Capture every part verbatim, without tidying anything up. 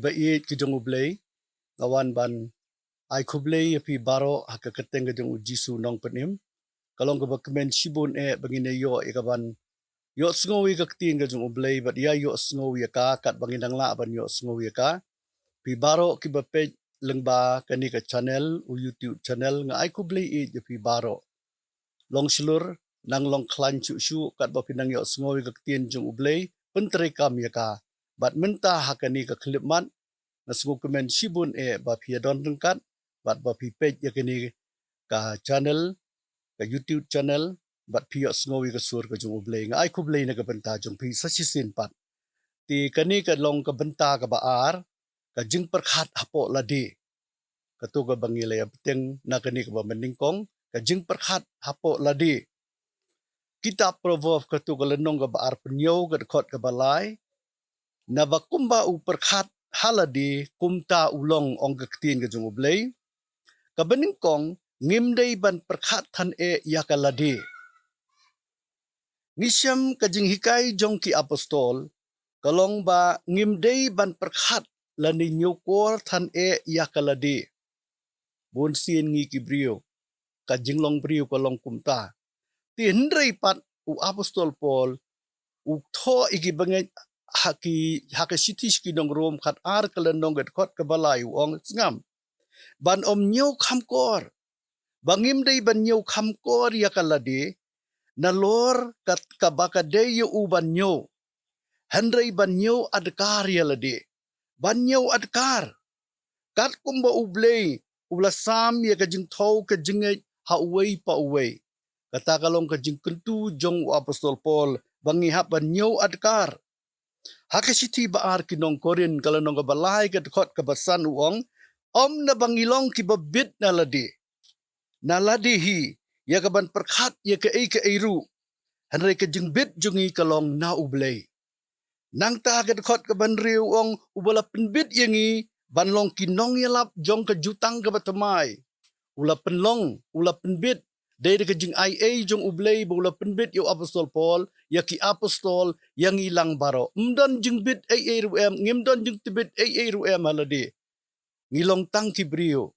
Ba ïeit ki jong U Blei, nga wan ban ai khublei ïa phi baroh ha ka kyrteng ka jong U Jisu Nongpynim. Ka long kaba kmen shibun eh ba ngin ïoh ïa kaban ïohsngew ïa ka ktien ka jong U Blei bad ïa ïohsngew ïa ka katba ngin nang lah ban ïohsngew ïa ka. Phi baroh kiba peit lyngba kane ka channel, u YouTube channel, nga ai khublei ïeit ïa phi baroh. Long shlur, nang long khlaiñ shuh shuh katba phi nang ïohsngew ïa ka ktien jong U Blei, pyntreikam ïa ka. Bad mynta ha kane ka khyllipmat, nga sngewkmen shibun eh ba phi ïa don ryngkat bad ba phi peit ïa kane ka channel, ka YouTube channel, bad phi ïohsngew ïa ka sur ka jong U Blei. Nga ai khublei na ka bynta jong phi sa shisien pat. Te kane ka long ka bynta kaba ar, ka jingpyrkhat hapoh lade. Kato kaba ngi la ïa bteng na kane kaba mynnyngkong, ka jingpyrkhat hapoh lade. Kitab Proverb kato ka lynnong kaba arphew hynñiew, ka dkhot kaba lai. Naba kumba u pyrkhat ha lade, kumta u long, ong ka ktien ka jong U Blei. Kaba nyngkong, ngim dei ban pyrkhat than eh ïa ka lade. Ngi shem ka jinghikai jong ki apostol, ka long ba ngim dei ban pyrkhat lane ñiewkor than eh ïa ka lade. Bun sien ngi ki briew, ka jinglong briew ka long kumta. Te hynrei pat u apostol Paul u thoh ïa ki bangeit ha ki, ha ka shithi sha ki nong Rom khatar ka lynnong, ka dkhot kaba lai, u ong sngap. Ban ym ñiew kham kor. Ba ngim dei ban ñiew kham kor ïa ka lade, nalor ka, kaba ka dei ïa u ban ñiew. Hynrei ban ñiew adkar ïa lade. Ban ñiew adkar. Katkum ba U Blei u la sam ïa ka jingthew ka jingngeit ha uwei pa uwei. Kata ka long ka jingkyntu jong u apostol Paul ba ngi hap ban ñiew adkar. Ha ka shithi ba ar ki nong Korinth, ka lynnong kaba lai, ka dkhot kaba san, u ong, ym naba ngi long kiba bit na lade, na lade hi, ïa kaban pyrkhat ïa kaei kaei ruh. Hynrei ka jingbit jong ngi ka long na U Blei. Nangta ka dkhot kaba hynriew, u ong, uba la pynbit ïa ngi ban long ki nongïalap jong ka jutang kaba thymmai. U la pynlong, u la pynbit, dei da ka jingaiei jong U Blei ba u la pynbit ïa u apostol Paul, ïa ki apostol, ïa ngi lang baroh. Ym don jingbit ei ei ruh em, ngim don jingtbit ei ei ruh em ha lade. Ngi long tang ki briew.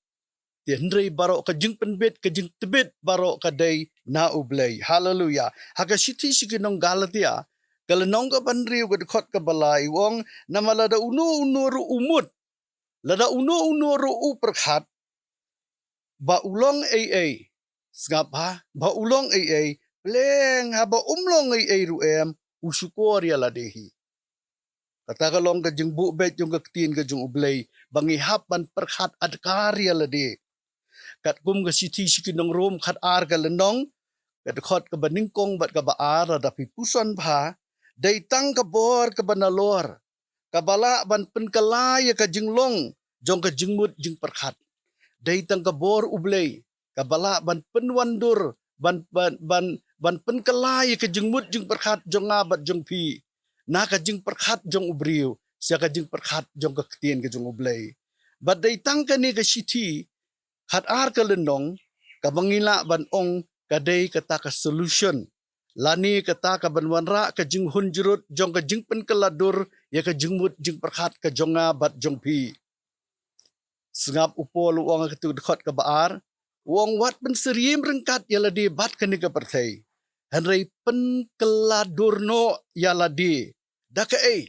Te hynrei baroh ka jingpynbit, ka jingtbit baroh ka dei na U Blei. Haleluya. Ha ka shithi sha ki nong Galatia, ka lynnong kaba hynriew, ka dkhot kaba lai, u ong, namar lada uno uno ruh u mut, lada uno uno ruh u pyrkhat ba u long ei ei. Sngap ha, ba u long ei ei, pleng haba um long ei ei ruh em, u shukor ïa lade hi. Kata ka long ka jingbuh beit jong ka ktien ka jong U Blei ba ngi hap ban pyrkhat adkar ïa lade. Katkum ka shithi sha ki nong Rom khatar ka lynnong, ka dkhot kaba nyngkong bad kaba ar, lada phi puson bha, dei tang ka bor kaba nalor kaba lah ban pynkylla ïa ka jinglong jong ka jingmut jingpyrkhat. Dei tang ka bor U Blei kaba lah ban pynwandur, ban, ban, ban, ban pynkylla ïa ka jingmut jingpyrkhat jong nga bad jong phi na ka jingpyrkhat jong u briew sha ka jingpyrkhat jong ka ktien ka jong U Blei. Bad dei tang kane ka shithi khatar ka lynnong kaba ngi lah ban ong ka dei kata ka solution lane kata kaban wanrah ka jinghun jrut jong ka jingpynkylla dur ïa ka jingmut jingpyrkhat ka jong nga bad jong phi. Sngap, u Paul u ong ha katei ka dkhot kaba ar, u ong, wat pynsyriem ryngkat ïa lade bad kane ka pyrthei, hynrei pynkylla dur noh ïa lade. Da kaei?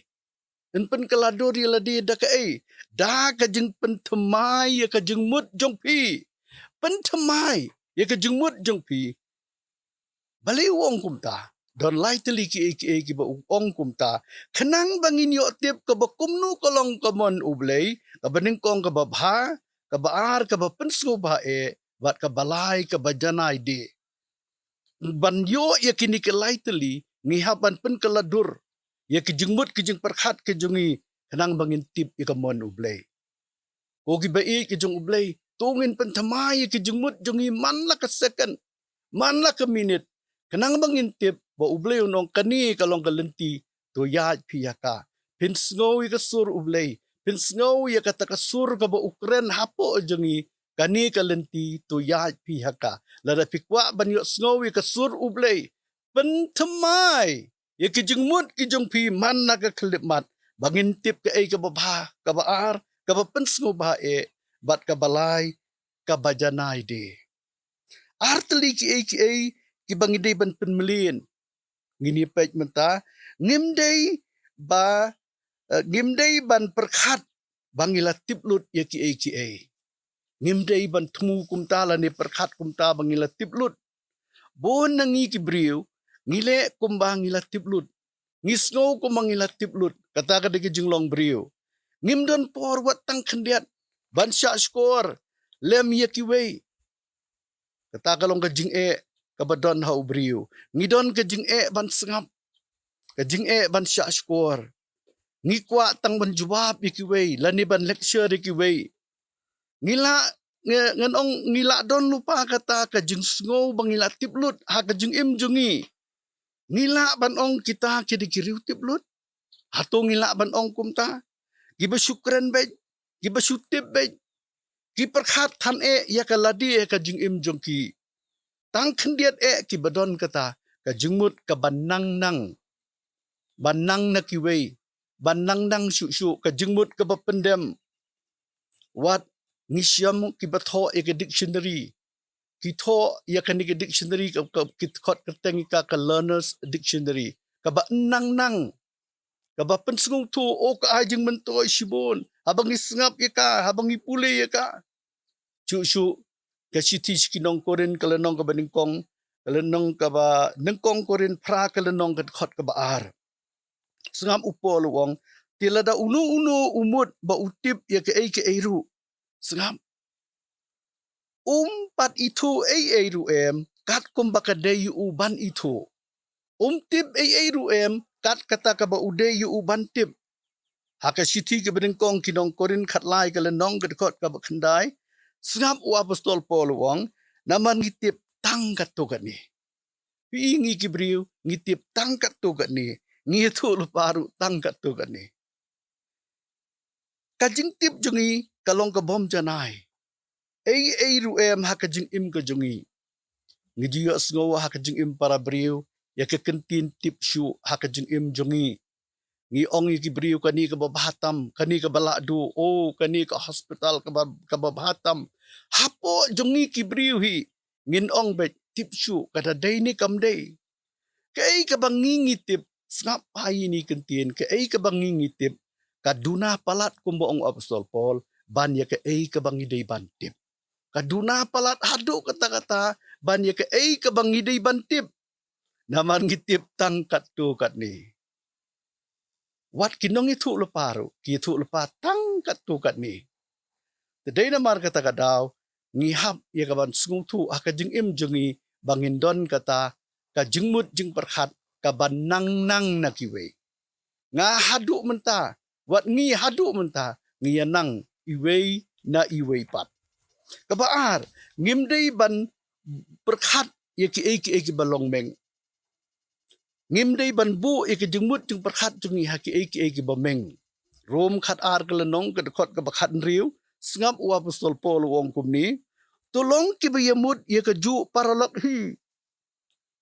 Yn pynkylla dur ïa lade da kaei? Da ka jingpynthymmai ïa ka jingmut jong phi. Pynthymmai ïa ka jingmut jong phi. Balei u ong kumta? Don lai tylli kiei kiei kiba u ong kumta. Khnang ba ngin ïoh tip kaba kumno ka long ka mon U Blei, kaba nyngkong kaba bha, kaba ar kaba pynsngewbha eh, bad kaba lai kaba janai dih. Ban ïoh ïa kine ki lai tylli, ngi hap ban pynkylla dur ïa ki jingmut ki jingpyrkhat ki jong ngi, khnang ba ngin tip ïa ka mon U Blei. Ko kiba ïeit ki jong U Blei, to ngin pynthymmai ïa ki jingmut jong ngi man la ka second, man la ka minit, khnang ba ngin tip ba U Blei un ong kane ka long ka lynti, to ïaid phi ha ka. Phin sngew ïa ka sur U Blei, phin sngew ïa kata ka sur kaba u kren hapoh jong ngi, kane ka lynti, to ïaid phi ha ka. Lada phi kwah ban ïohsngew ïa ka sur U Blei, pynthymmai ïa ki jingmut ki jong phi man la ka khyllipmat. Ba ngin tip kaei kaba bha, kaba ar, kaba pynsngewbha eh, bad kaba lai, kaba janai de. Ar tylli kiei kiei kiba ngi dei ban pynmlien. Ngin ïa peit mynta, ngim dei ba, eh, ngim dei ban pyrkhat ba ngi la tip lut ïa kiei kiei. Ngim dei ban thmu kumta lane pyrkhat kumta ba ngi la tip lut. Bun na ngi ki briew, ngi leh kumba ngi la tip lut. Ngi sngew kumba ngi la tip lut. Kata ka dei ka jinglong briew. Ngim don por wat tang khyndiat ban shah shkor lem ïa kiwei. Kata ka long ka jingeh kaba don ha u briew. Ngi don ka jingeh ban sngap. Ka jingeh ban shah shkor. Ngi kwah tang ban jubab ïa kiwei, lane ban lecture ïa kiwei. Ngi lah, nge-, ngan ong ngi lah don lypa kata ka jingsngew ba ngi la tip lut ha ka jingim jong ngi. Ngi lah ban ong kita ki dei ki riew tip lut. Hato ngi lah ban ong kumta? Kiba shu kren beit, kiba shu tip beit, ki pyrkhat than eh ïa ka lade ha ka jingim jong ki. Tang khyndiat eh kiba don kata ka jingmut kaba nang nang, ba nang na kiwei, ba nang nang shuh shuh, ka jingmut kaba pyndem. Wat ngi shem kiba thoh ïa ka dictionary, ki thoh ïa kane ka dictionary ka, ka, ki khot kyrteng ïa ka ka Learner's Dictionary. Kaba nang nang, kaba pynsngewthuh, o ka ai jingmyntoi shibun haba ngi sngap ïa ka, haba ngi pule ïa ka. Shuh shuh, ka shithi sha ki nong Korinth ka lynnong kaba nyngkong, ka lynnong kaba nyngkong Korinth phra ka lynnong ka dkhot kaba ar. Sngap u Paul u ong, te lada uno uno u mut ba u tip ïa kaei kaei ruh. Sngap. Um pat ithuh ei ei ruh em, katkum ba ka dei ïa u ban ithuh. Um tip ei ei ruh em, kat kata kaba u dei ïa u ban tip. Ha ka shithi kaba nyngkong ki nong Korinth khatlai ka lynnong ka dkhot kaba khyndai. Sngap u apostol Paul u ong, namar ngi tip tang katto katne. Phi i ngi ki briew, ngi tip tang katto katne. Ngi ïathuh lypa ruh tang katto katne. Ka jingtip jong ngi ka long ka bym janai. Ei ei ruh em ha ka jingim ka jong ngi. Ngi ju ïohsngew ha ka jingim para briew ïa ka kyntien tip shuh ha ka jingim jong ngi. Ngi ong ïa ki briew kane kaba bha tam, kane kaba lah duh, o kane ka hospital kaba, kaba bha tam. Hapoh jong ngi ki briew hi ngin ong beit tip shuh, ka da dei ne kam dei. Kaei kaba ngi ngi tip, sngap ha ine i kyntien, kaei kaba ngi ngi tip, ka duna palat kumba ong u apostol Paul, ban ïa kaei kaba ngi dei ban tip. Ka duna palat haduh katta katta, ban ïa kaei kaba ngi dei ban tip. Namar ngi tip tang katto katne. Wat ki nongïathuh lypa ruh, ki ïathuh lypa tang katto katne. Te dei namar kata ka daw, ngi hap ïa kaban sngewthuh ha ka jingim jong ngi ba ngin don kata ka jingmut jingpyrkhat kaba nang nang na kiwei. Nga haduh mynta, wat ngi haduh mynta, ngi ïa nang iwei na iwei pat. Kaba ar, ngim dei ban pyrkhat ïa kiei kiei kiba long meng. Ngim dei ban buh ïa ka jingmut jingpyrkhat jong ngi ha kiei kiei kiba meng. Rom khatar ka lynnong ka dkhot kaba khathynriew, sngap u apostol Paul u ong kumne, to long kiba ïamut ïa kajuh paralok hi.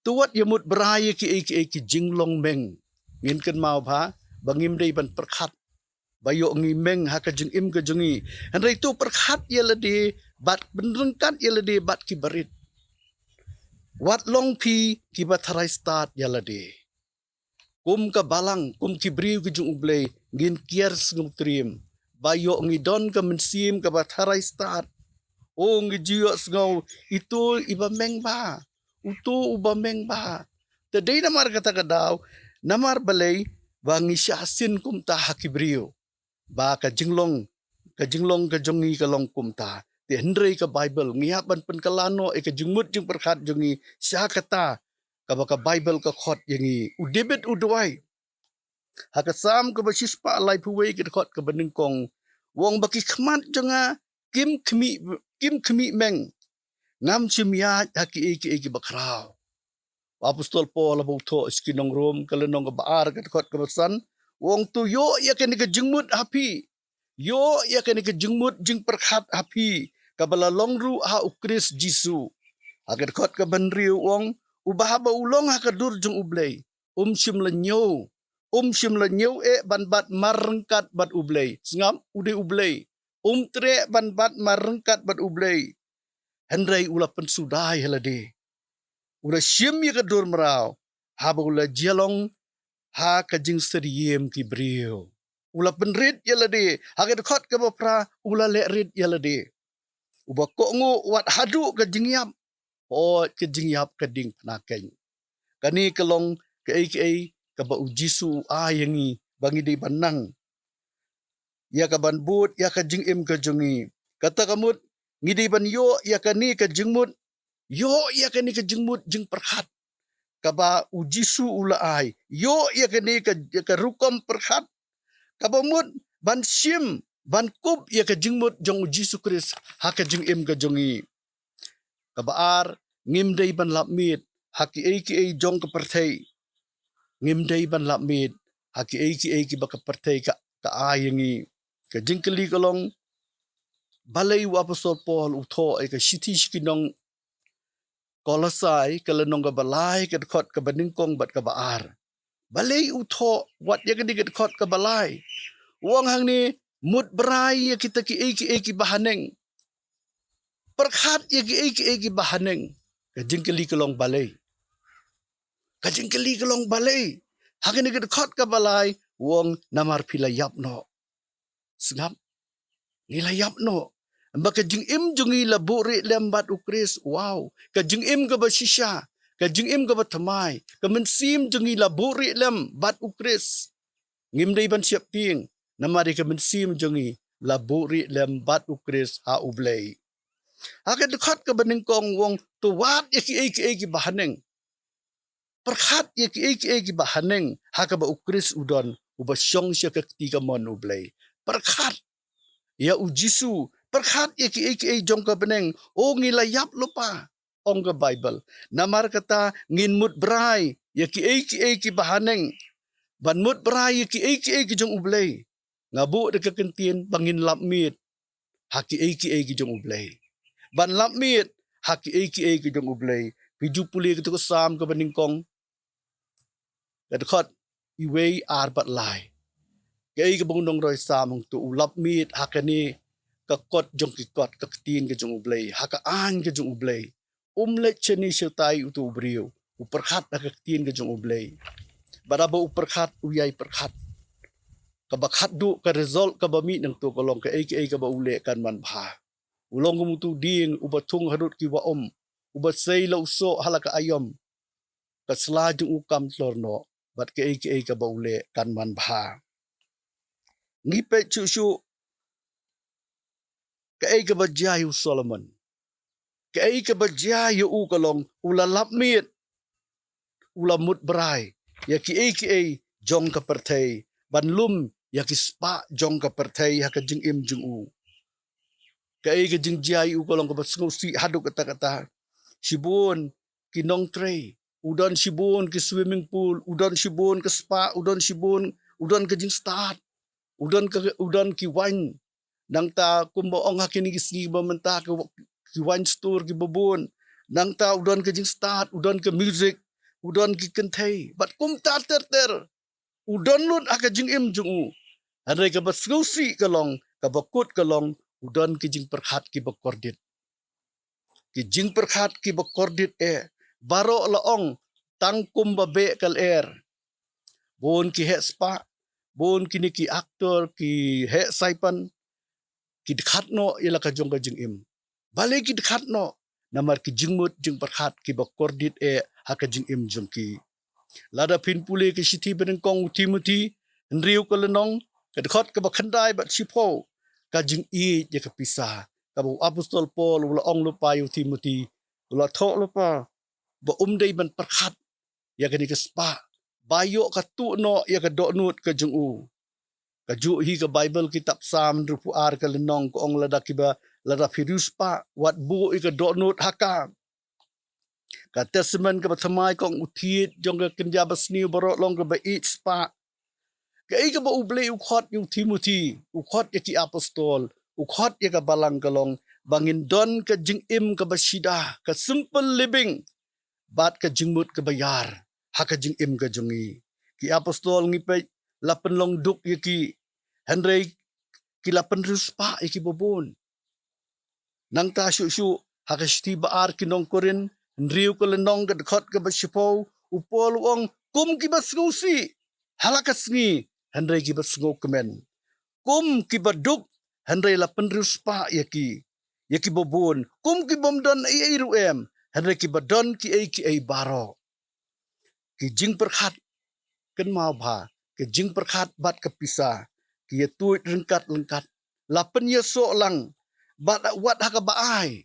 To wat ïamut brai ïa kiei kiei ki jinglong meng. Ngin kynmaw bha ba ngim dei ban pyrkhat ba ïoh ngi meng ha ka jingim ka jong ngi. Hynrei to pyrkhat ïa lade bad pynryngkat ïa lade bad ki barit. Wat long phi kiba tharai stad ïa lade. Kum ka balang, kum ki briew ki jong U Blei, ngin kiar sngewtriem ba ïoh ngi don ka mynsiem kaba tharai stad. O ngi ju ïohsngew, ito iba meng bha, uto uba meng bha. Te dei namar kata ka daw, namar balei ba ngi shah sien kumta ha ki briew. Ba ka jinglong, ka jinglong ka jong ngi ka long kumta. Te hynrei ka Baibl, ngi hap ban pynkylla noh ïa ka jingmut jingpyrkhat jong ngi sha kata kaba ka Baibl ka khot ïa ngi. U David u duwai ha ka Salm kaba shispah laiphew wei ka dkhot kaba nyngkong, u ong ba ki khmat jong nga kim khmih, kim khmih meng. Ngam shym ïaid ha kiei kiei kiba khraw. U apostol Paul haba u thoh sha ki nong Rom ka lynnong kaba ar ka dkhot kaba san, u ong to ïoh ïa kane ka jingmut ha phi. Ïoh ïa kane ka jingmut jingpyrkhat ha phi kaba la long ruh ha U Khrist Jisu. Ha ka dkhot kaba hynriew u ong, uba haba u long ha ka dur jong U Blei, um shym la ñiew um shym la ñiew eh ban bat marryngkat bad U Blei. Sngap, u dei U Blei. Um treh ban bat marryngkat bad U Blei. Hynrei u la pynsuda ïa lade. U la shim ïa ka dur mraw, haba u la jia long ha ka jingsyriem ki briew. U la pynrit ïa lade, ha ka dkhot kaba phra, u la leh rit ïa lade. Uba kohnguh wat haduh ka jingïap, hooid ka jingïap ka diengphna keiñ. Kane ka long kaei kaei kaba U Jisu u ai ïa ngi ba ngi dei ban nang ïa ka ban bud ïa ka jingim ka jong ngi. Kata ka mut ngi dei ban ïoh ïa kane ka jingmut, ïoh ïa kane ka jingmut jingpyrkhat kaba U Jisu u la ai, ïoh ïa kane ka, ka rukom pyrkhat kaba mut ban shim, ban kup ïa ka jingmut jong U Jisu Khrist ha ka jingim ka jong ngi. Kaba ar, ngim dei ban lap miet ha kiei kiei jong ka pyrthei. Ngim dei ban lap miet ha kiei kiei kiba ka pyrthei ka, ka ai ïa ngi. Ka jingkylli ka long, balei u apostol Paul u thoh ïa ka shithi sha ki nong Kolosai, ka lynnong kaba lai, ka dkhot kaba nyngkong bad kaba ar? Balei u thoh wat ïa kane ka dkhot kaba lai? U ong hangne, mut brai ïa kita kiei kiei kiba haneng. Pyrkhat ïa kiei kiei kiba haneng. Ka jingkylli ka long balei? Ka jingkylli ka long balei? Ha kane ka dkhot kaba lai, u ong namar phi la ïap noh. Sngap. Ngi la ïap noh. Ba ka jingim jong ngi la buhrieh lem bad U Khrist. Wow. Ka jingim kaba shisha, ka jingim kaba thymmai, ka mynsiem jong ngi la buhrieh lem bad U Khrist. Ngim dei ban sheptieng, namar ïa ka mynsiem jong ngi la buhrieh lem bad U Khrist ha U Blei. Ha ka dkhot kaba nyngkong u ong, to wad ïa kiei kiei kiba haneng. Pyrkhat ïa kiei kiei kiba haneng ha kaba U Khrist u don, uba shong sha ka kti kamon U Blei. Pyrkhat ïa U Jisu, pyrkhat ïa kiei kiei jong ka bneng. O, ngi la ïap lypa, ong ka Baibl. Namar kata ngin mut brai ïa kiei kiei kiba haneng ban mut brai ïa kiei kiei ki jong U Blei. Nga buh da ka kyntien ba ngin lap miet ha kiei kiei ki jong U Blei. Ban lap miet ha kiei kiei ki jong U Blei. Phi ju pule katu ka Salm kaba nyngkong, ka dkhot iwei, ar bad lai. Kaei kaba u nongrwai Salm u ong, to u lap miet ha kane ka kot jong ki kot, ka ktien ka jong U Blei, ha ka aiñ ka jong U Blei. Um leit shane shatai uto u briew, u pyrkhat ha ka ktien ka jong U Blei. Bad haba u pyrkhat, u ïai pyrkhat. Kaba khatduh, ka result kaba mih nangto ka long kaei kaei kaba u leh kan manbha. U long kum uto u dieng uba thung harud ki wah um, uba sei la u soh ha la ka aïom. Ka sla jong u kam tlor noh, bad kaei kaei kaba u leh kan manbha. Ngi peit shuh shuh kaei kaba jia ïa u Solomon. Kaei kaba jia ïa u ka long, u la lap miet, u la mut brai ïa kiei kiei jong ka pyrthei, ban lum ïa ki spah jong ka pyrthei ha ka jingim jong u. Kaei ka jingjia ïa u ka long kaba sngewsih haduh katta katta. Shibun ki nongtrei, u don shibun ki swimming pool, u don shibun ka spah, u don shibun, u don ka jingstad, u don ka, u don ki wine. Nangta kumba ong ha kine ki sngi ba mynta, ki, ki wine store kiba bun. Nangta u don ka jingstad, u don ka music, u don ki kynthei, bad kumta ter ter. U don lut ha ka jingim jong u. Hynrei kaba sngewsih ka long, kaba kut ka long, u don ki jingpyrkhat kiba kordit. Ki jingpyrkhat kiba kordit eh, baroh la ong tang kumba beh ka lyer. Bun ki heh spah, bun kine ki actor, ki heh saipan, ki dkhat noh ïa la ka jong ka jingim. Balei ki dkhat noh? Namar ki jingmut jingpyrkhat kiba kordit eh ha ka jingim jong ki. Lada phin pule ka shithi banyngkong u Timothi, hynriew ka lynnong, ka dkhot kaba khyndai bad shiphew, ka jingïeit ïa ka pisa, kaba u apostol Paul u la ong lypa ïa u Timothi, u la thoh lypa ba um dei ban pyrkhat ïa kane ka spah, ba ïoh ka tuh noh ïa ka dohnud ka jong u. Kajuh hi ka Baibl, kitab Salm hynriewphew ar ka lynnong ka ong, lada kiba, lada phi riewspah, wat buh ïa ka dohnud ha ka. Ka Testament kaba thymmai ka ong, u thied jong ka kynja basniew baroh long kaba ïeit spah. Kaei kaba U Blei u khot ïa u Timothi, u khot ïa ki apostol, u khot ïa ka balang ka long, ba ngin don ka jingim kaba shida, ka simple living, bad ka jingmut kaba ïar ha ka jingim ka jong ngi. ki apostol ngi peit la pynlong duk ïa ki, hynrei ki la pynriewspah ïa kiba bun. Nangta shuh shuh ha ka shithi ba ar ki nong Korinth, hynriew ka lynnong ka dkhot kaba shiphew, u Paul u ong, kum kiba sngewsih ha la ka sngi, hynrei kiba sngewkmen. Kum kiba duk, hynrei la pynriewspah ïa ki, ïa kiba bun. Kum kibym don ei ei ruh em, hynrei kiba don kiei kiei baroh. Ki jingpyrkhat, kynmaw bha, ki jingpyrkhat bad ka pisa ki ïa tuid ryngkat ryngkat. La pynïasoh lang, bad wat ha kaba ai,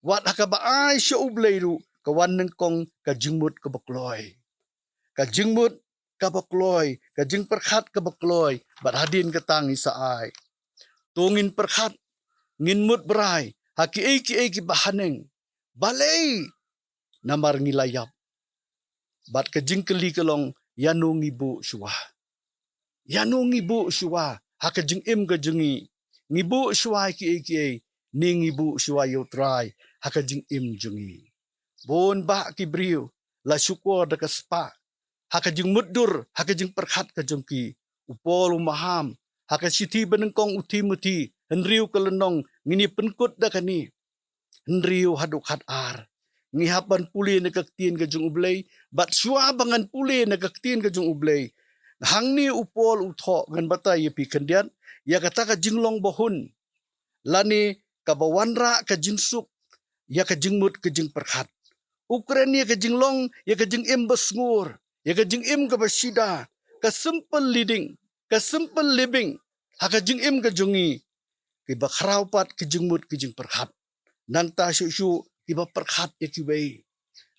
wat ha kaba ai sha U Blei ruh, ka wan nyngkong ka jingmut kaba kloi. Ka jingmut kaba kloi, ka jingpyrkhat kaba kloi, bad hadien kata ngi sa ai. To ngin pyrkhat, ngin mut brai ha kiei kiei kiba haneng. Balei? Namar ngi la ïap. Bad ka jingkylli ka long, ïano ngi buh shuwa? Ïano ngi buh shuwa ha ka jingim ka jong ngi? Ngi buh shuwa ïa kiei kiei, ne ngi buh shuwa ïa U Trai ha ka jingim jong ngi? Bun bah ki briew la shukor da ka spah ha ka jingmutdur, ha ka jingpyrkhat ka jong ki. U Paul u maham ha ka shithi ba nyngkong u Timothi, hynriew ka lynnong, ngin ïa pynkut da kane. Hynriew haduh khatar. Ngi hap ban pule na ka ktien ka jong U Blei, bad shuwa ba ngan pule na ka ktien ka jong U Blei, hangne u Paul u thoh, ngan batai ïa phi khyndiat, ïa kata ka jinglong ba hun, lane kaba wanrah ka jingsuk ïa ka jingmut ka jingpyrkhat. U kren ïa ka jinglong, ïa ka jingim ba sngur, ïa ka jingim kaba shida, ka simple living, ka simple living ha ka jingim ka jong ngi. Kiba khraw pat ka jingmut ka jingpyrkhat. Nangta shuh shuh kiba pyrkhat ïa kiwei.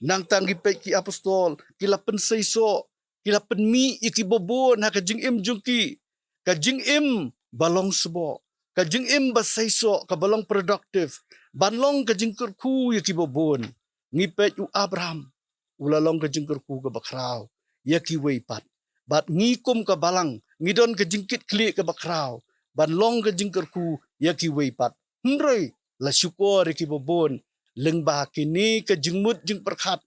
Nangta ngi peit ki apostol, ki la pynseisoh, ki la pynmih ïa kiba bun ha ka jingim jong ki. Ka jingim ba long sboh, ka jingim ba seisoh, kaba long productive, ban long ka jingkyrkhu ïa kiba bun. Ngi peit u Abraham, u la long ka jingkyrkhu kaba khraw ïa kiwei pat. Bad ngi kum ka balang, ngi don ka jingkitkhlieh kaba khraw ban long ka jingkyrkhu ïa kiwei pat. Hynrei la shukor ïa kiba bun lyngba kine ka jingmut jingpyrkhat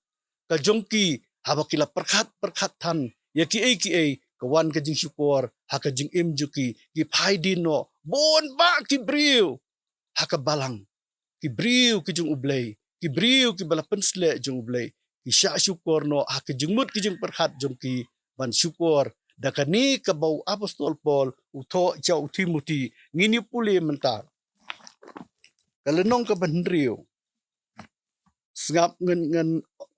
ka jong ki, haba ki la pyrkhat pyrkhat than ïa kiei kiei, ka wan ka jingshukor ha ka jingim jong ki. Ki phai dien noh bun bah ki briew ha ka balang, ki briew ki jong U Blei, ki briew kiba la pynsleh jong U Blei. Ki shah shukor noh ha ka jingmut ka jingpyrkhat jong ki, ban shukor da kane kaba u apostol Paul u thoh sha u Timothi. Ngin ïa pule mynta ka lynnong kaba hynriew. Sngap ngan, ngan,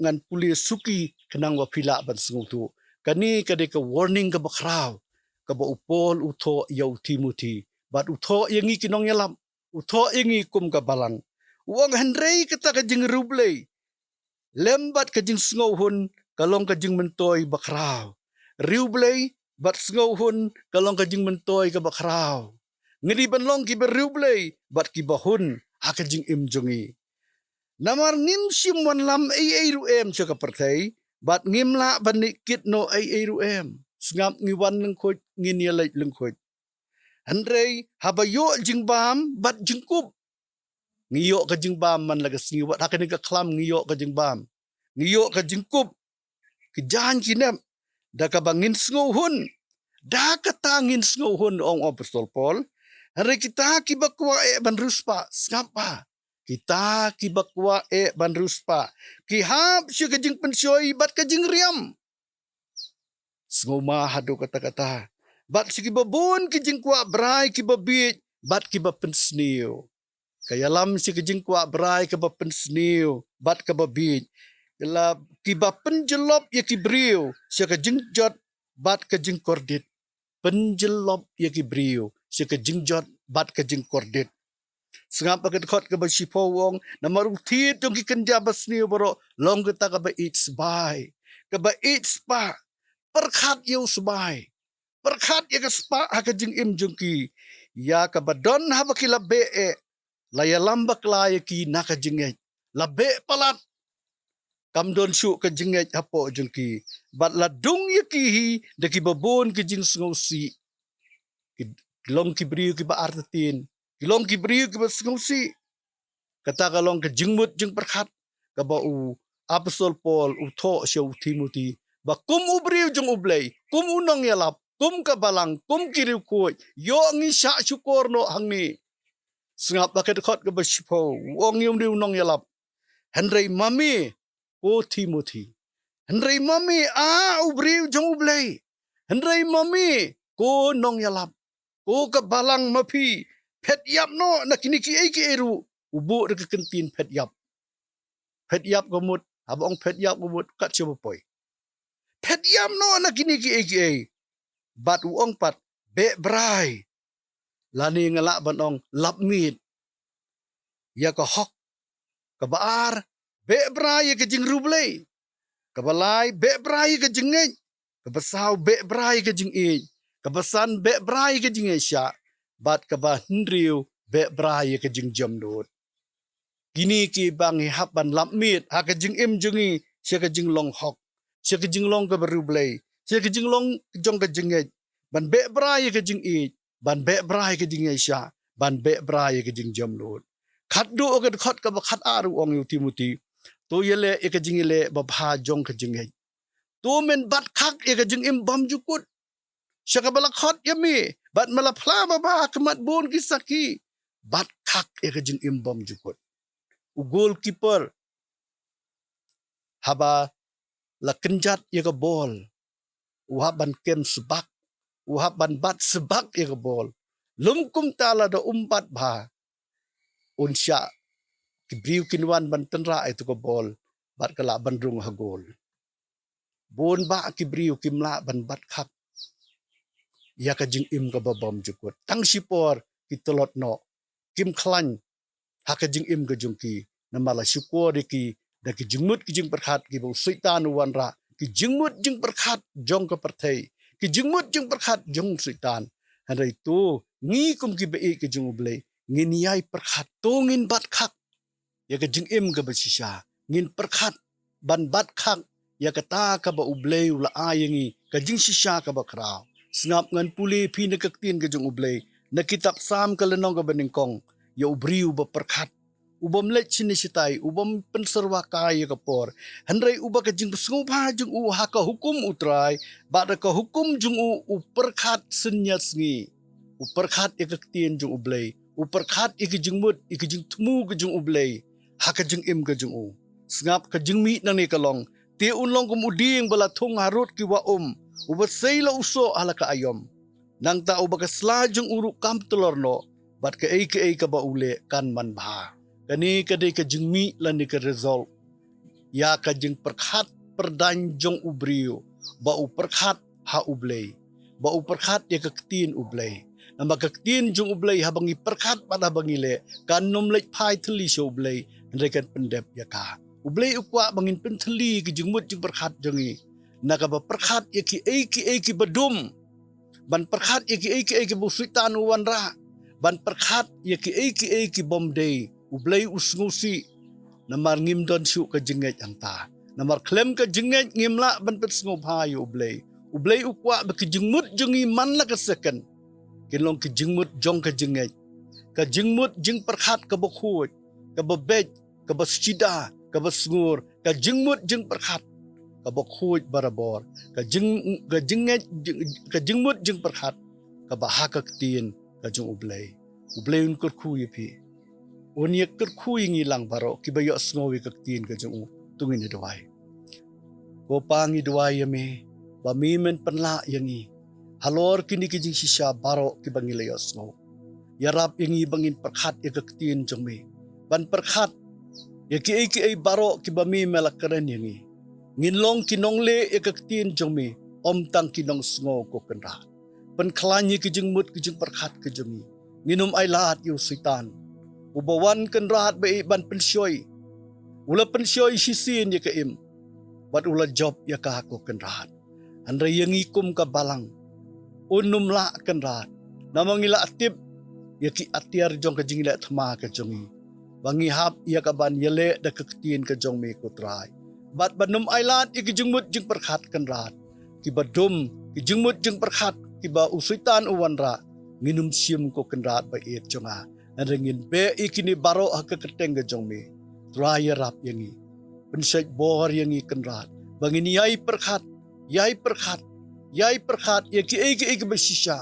ngan pule suki khnang ba phi lah ban sngewthuh. Kane ka dei ka warning kaba khraw kaba u Paul u thoh ïa u Timothi, bad u thoh ïa ngi ki nongïalap, u thoh ïa ngi kum ka balang. U ong, hynrei kata ka jingriewblei lem bad ka jingsngewhun ka long ka jingmyntoi ba khraw. Riewblei bad sngewhun ka long ka jingmyntoi kaba khraw. Ngi dei ban long kiba riewblei bad kiba hun ha ka jingim jong ngi. Namar ngim shym wanlam ei ei ruh em sha ka pyrthei, bad ngim lah ban leh kit noh ei ei ruh em. Sngap, ngi wan lyngkhuid, ngin ïa leit lyngkhuid. Hynrei haba ïoh jingbam bad jingkup. Ngi ïoh ka jingbam man la ka sngi, wat ha kane ka khlam ngi ïoh ka jingbam, ngi ïoh ka jingkup. Ki jaiñ ki nep, da kaba ngin sngewhun. Da kata ngin sngewhun, ong u apostol Paul. Hynrei kita kiba kwah eh ban riewspah, sngap bha. Kita kiba kwah eh ban riewspah, ki hap sha ka jingpynshoi bad ka jingriam. Sngewma haduh katta katta. Bad sha kiba bun ki jingkwah brai kiba bieit bad kiba pynsniew. Ka ïalam sha ka jingkwah brai kaba pynsniew bad kaba bieit. Ka la kiba pynjyllop ïa ki briew sha ka jingjot bad ka jingkordit. Pynjyllop ïa ki briew sha ka jingjot bad ka jingkordit. Sngap ha ka dkhot kaba shiphew, u ong, namar u thied jong ki kynja basniew baroh long kata kaba ïeit sbai, kaba ïeit spah. Pyrkhat ïa u sbai, pyrkhat ïa ka spah ha ka jingim jong ki. Ïa kaba don haba ki la beh eh, la ïalam bakla ïa ki na ka jingngeit, la beh palat. Kam don shuh ka jingngeit hapoh jong ki, bad la dung ïa ki hi da kiba bun ki jingsngewsih. Ki long ki briew kiba artatien, ki long ki briew kiba sngewsih. Kata ka long ka jingmut jingpyrkhat kaba u apostol Paul u thoh sha u Timothi. Ba kum u briew jong U Blei, kum u nongïalap, kum ka balang, kum ki riewkhuid, ïoh ngi shah shukor noh hangne. Sngap ba ka dkhot kaba shiphew, u ong ïa u nongïalap. Hynrei ma me, ko Timothi. Hynrei ma me, a u briew jong U Blei. Hynrei ma me, ko nongïalap, ko ka balang, ma phi phet ïap noh na kine kiei kiei ruh. U buh da ka kyntien phet ïap. Phet ïap ka mut, haba ong phet ïap ka mut, kat shaba poi. Phet ïap noh na kine kiei kiei. Bad u ong pat, beh brai. Lane nga lah ban ong, lap miet ïa ka hok. Kaba ar, beh brai ïa ka jingriewblei. Kaba lai, beh brai ïa ka jingngeit. Kaba saw, beh brai ïa ka jingïeit. Kaba san, beh brai ïa ka jingïaishah. Bad kaba hynriew, beh brai ïa ka jingjemnud. Kine kiba ngi hap ban lap miet ha ka jingim jong ngi, sha ka jinglong hok, sha ka jinglong kaba riewblei, sha ka jinglong jong ka jingngeit, ban beh brai ïa ka jingïeit, ban beh brai ïa ka jingïaishah, ban beh brai ïa ka jingjemnud. Khatduh ka dkhot kaba khatar u ong ïa u Timothi, to ïaleh ïa ka jingïaleh babha jong ka jingngeit. To men bat khak ïa ka jingim bymjukut. Sha kaba la khot ïa me, bad me la phla babha ha khmat bun ki sakhi. Bat khak ïa ka jingim bymjukut. U goalkeeper, haba la kynjat ïa ka bol, u hap ban kem sbak, u hap ban bat sbak ïa ka bol. Lym kumta lada um bat bha, un shah, ki briew kin wan ban tynrah ïa tu ka bol, bad ka lah ban rung ha gol. Bun bah ki briew kim lah ban bat khak ïa ka jingim kaba bymjukut. Tang shipor ki tlot noh, kim khlaiñ ha ka jingim ka jong ki. Namar la shukor ïa ki da ki jingmut ki jingpyrkhat kiba u Soitan u wanrah, ki jingmut jingpyrkhat jong ka pyrthei, ki jingmut jingpyrkhat jong u Soitan. Hynrei to, ngi kum kiba ïeit ka jong U Blei, ngin ïai pyrkhat, to ngin bat khak ïa ka jingim kaba shisha. Ngin pyrkhat ban bat khak ïa kata kaba U Blei u la ai ïa ngi, ka jingshisha kaba khraw. Sngap, ngan pule phi na ka ktien ka jong U Blei, na kitab Salm ka lynnong kaba nyngkong, ïa u briew uba pyrkhat, u bym leit shane shatai, u bym pynsyrwa kai ïa ka por. Hynrei uba ka jingsngewbha jong u ha ka hukum U Trai, bad ha ka hukum jong u, u pyrkhat synñia sngi. U pyrkhat ïa ka ktien jong U Blei, u pyrkhat ïa ka jingmut, ïa ka jingthmu ka jong U Blei ha ka jingim ka jong u. Sngap, ka jingmih nangne ka long, te un long kum u dieng ba la thung harud ki wah um, uba sei la u soh ha la ka aïom. Nangta uba ka sla jong u ruh kam tlor noh, bad kaei kaei kaba u leh kan manbha. Kane ka dei ka jingmih lane ka result ïa ka jingpyrkhat pyrdaiñ jong u briew, ba u pyrkhat ha U Blei, ba u pyrkhat ïa ka ktien U Blei. Namar ka ktien jong U Blei, haba ngi pyrkhat bad haba ngi leh, kan ym leit phai thylli sha U Blei, hynrei kan pyndep ïa ka. U Blei u kwah ba ngin pynthylli ki jingmut jingpyrkhat jong ngi, na kaba pyrkhat ïa kiei kiei kiba dum, ban pyrkhat ïa kiei kiei kiba u Soitan u wanrah, ban pyrkhat ïa kiei kiei ki bym dei. U Blei u sngewsih, namar ngim don shuh ka jingngeit hangta. Namar khlem ka jingngeit ngim lah ban pynsngewbha ïa U Blei. U Blei u kwah ba ki jingmut jong ngi man la ka second kin long ki jingmut jong ka jingngeit, ka jingmut jingpyrkhat kaba khuid, kaba beit, kaba shida, kaba sngur, ka jingmut jingpyrkhat kaba khuid barabor, ka jing, ka jingngeit, jing, ka jingmut jingpyrkhat kaba ha ka ktien ka jong U Blei. U Blei un kyrkhu ïa phi, un ïa kyrkhu ïa ngi lang baroh kiba ïohsngew ïa ka ktien ka jong u. To ngin ïa duwai. Ko Pa, ngi duwai ïa me ba me men pynlah ïa ngi halor kine ki jingshisha baroh kiba ngi la ïohsngew. Ïarap ïa ngi ba ngin pyrkhat ïa ka ktien jong me, ban pyrkhat ïa kiei kiei baroh kiba me me la kren ïa ngi. Ngin long ki nongleh ïa ka ktien jong me, ym tang ki nongsngew, ko Kynrad. Pynkhlaiñ ïa ki jingmut ki jingpyrkhat ki jong ngi. Ngin ym ailad ïa u Soitan, uba wan, Kynrad, ba ïeit ban pynshoi. U la pynshoi shisien ïa ka im, bad u la jop ïa ka, ko Kynrad. Hynrei ïa ngi kum ka balang, un ym lah, Kynrad. Namar ngi la tip ïa ki atiar jong ka jingïaleh thma ka jong ngi, ba ngi hap ïa ka ban ïaleh da ka ktien ka jong me, ko Trai. Bad ban ym ailad ïa ki jingmut jingpyrkhat, Kynrad, kiba dum, ki jingmut jingpyrkhat kiba u Soitan u wanrah, ngin ym shim, ko Kynrad ba ïeit jong nga. Hynrei ngin beh ïa kine baroh ha ka kyrteng ka jong me. Trai, ïarap ïa ngi. Pynshait bor ïa ngi, Kynrad, ba ngin ïai pyrkhat, ïai pyrkhat, ïai pyrkhat ïa kiei kiei kiba shisha,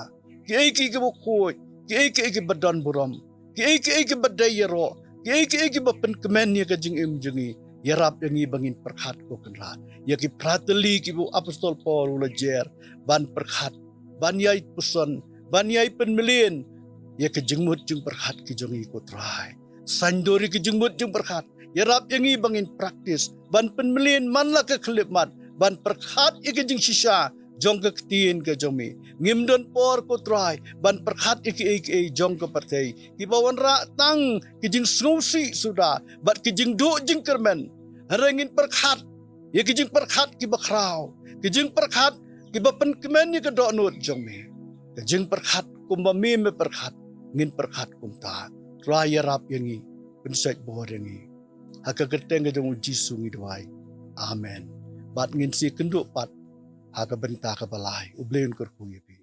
kiei kiei kiba khuid, kiei kiei kiba don burom, kiei kiei kiba dei ïaroh, kiei kiei kiba pynkmen ïa ka jingim jong ngi. Ïarap ïa ngi ba ngin pyrkhat, ko Kynrad, ïa ki pyrthei kiba u Apostol Paul u la jer ban pyrkhat, ban ïai puson, ban ïai pynmlien ïa ka jingmut jingpyrkhat ki jong ngi, ko Trai. Saiñdur ïa ka jingmut jingpyrkhat, ïarap ïa ngi ba ngin practice ban pynmlien man la ka khyllipmat, ban pyrkhat ïa ka jingshisha jong ka ktien ka jong me. Ngim don por, ko Trai, ban pyrkhat ïa kiei kiei jong ka pyrthei kiba wanrah tang ka jingsngewsih suda bad ka jingduh jingkyrmen. Hynrei ngin pyrkhat ïa ka jingpyrkhat kiba khraw, ka jingpyrkhat kiba pynkmen ïa ka dohnud jong me, ka jingpyrkhat kumba me me pyrkhat. Ngin pyrkhat kumta. Trai, ïarap ïa ngi, pynsait bor ïa ngi. Ha ka kyrteng ka jong u Jisu ngi duwai. Amen. Bad ngin sa ïakynduh pat ha ka bynta kaba lai. U Blei un kyrkhu ïa phi.